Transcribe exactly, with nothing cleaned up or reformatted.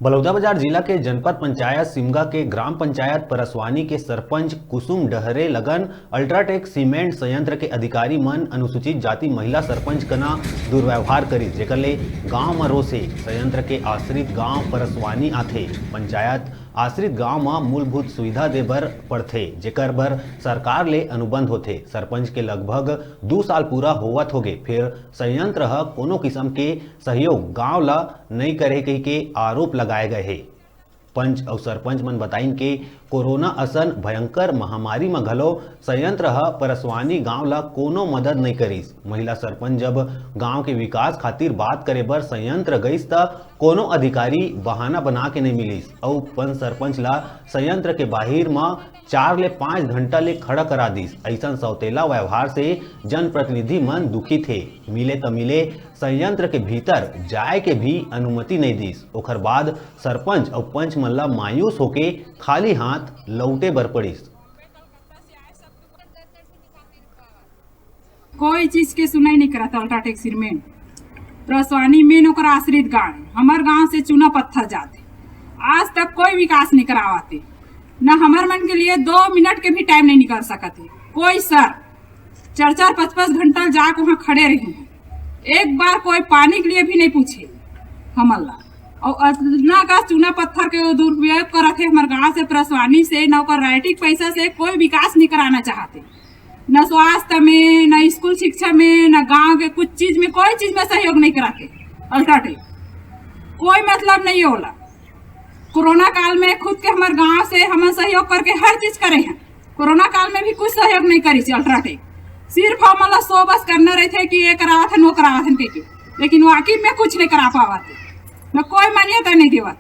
बलौदाबाजार जिला के जनपद पंचायत सिमगा के ग्राम पंचायत परसवानी के सरपंच कुसुम डहरे लगन अल्ट्राटेक सीमेंट संयंत्र के अधिकारी मन अनुसूचित जाति महिला सरपंच कना दुर्व्यवहार करिस, जेकर ले गांव म रोष हे। संयंत्र के आश्रित गांव परसवानी आथे। पंचायत आश्रित गांव म मूलभूत सुविधा दे बर पड़थे, जेकर बर सरकार ले अनुबंध होथे। सरपंच के लगभग दू साल पूरा होवत होगे, फेर संयंत्र ह कोनो किसम के सहयोग गांव ल नइ करे कहिके आरोप लगाए गए हे। पंच अउ सरपंच मन बताइन के कोरोना असन भयंकर महामारी म घलो संयंत्र ह परसवानी गांव ल कोनो मदद नइ करिस। महिला सरपंच जब गांव के विकास खातिर बात करे बर संयंत्र गइस, त कोनो अधिकारी बहाना बना के नइ मिलिस अउ पंच सरपंच ल संयंत्र के बाहिर म चार ले पांच घंटा ले खड़ा करा दिस। अइसन सौतेला व्यवहार से जनप्रतिनिधि मन दुखित हे। मिले त मिले, संयंत्र के भीतर जाए के भी अनुमति नइ दिस। ओखर बाद सरपंच अउ पंच मन ला मायूस होके खाली हाथ लौटे बर पड़िस। कोई चीज के सुनाई नहीं कराता। अल्ट्राटेक सीमेंट परसवानी में ओकर आश्रित गांव है। हमर गांव से चूना पत्थर जाते, आज तक कोई विकास नहीं करावाते, न हमर मन के लिए दो मिनट के भी टाइम नहीं निकाल सकते। कोई सर चार चार पाँच पाँच घंटा जाके वहाँ खड़े रहे हैं, एक बार कोई पानी के लिए भी नहीं पूछे हमन ला। और इतना का चूना पत्थर के वो दुरुपयोग करत है हमर गांव से परसवानी से, न ओकर राइटिंग पैसा से कोई विकास नहीं कराना चाहते, न स्वास्थ्य में, न स्कूल शिक्षा में, न गांव के कुछ चीज में, कोई चीज में सहयोग नहीं कराते। अल्ट्राटेक कोई मतलब नहीं होला। कोरोना काल में खुद के हमर गांव से हमन सहयोग करके हर चीज करे हैं। कोरोना काल में भी कुछ सहयोग नहीं करी अल्ट्राटेक। सिर्फ हमन ला शो बस करना रहते कि ये करावत हन, वो करावत हन कह के, लेकिन वाकई में कुछ नहीं करा पावत है, न कोई मान्यता नहीं देवत।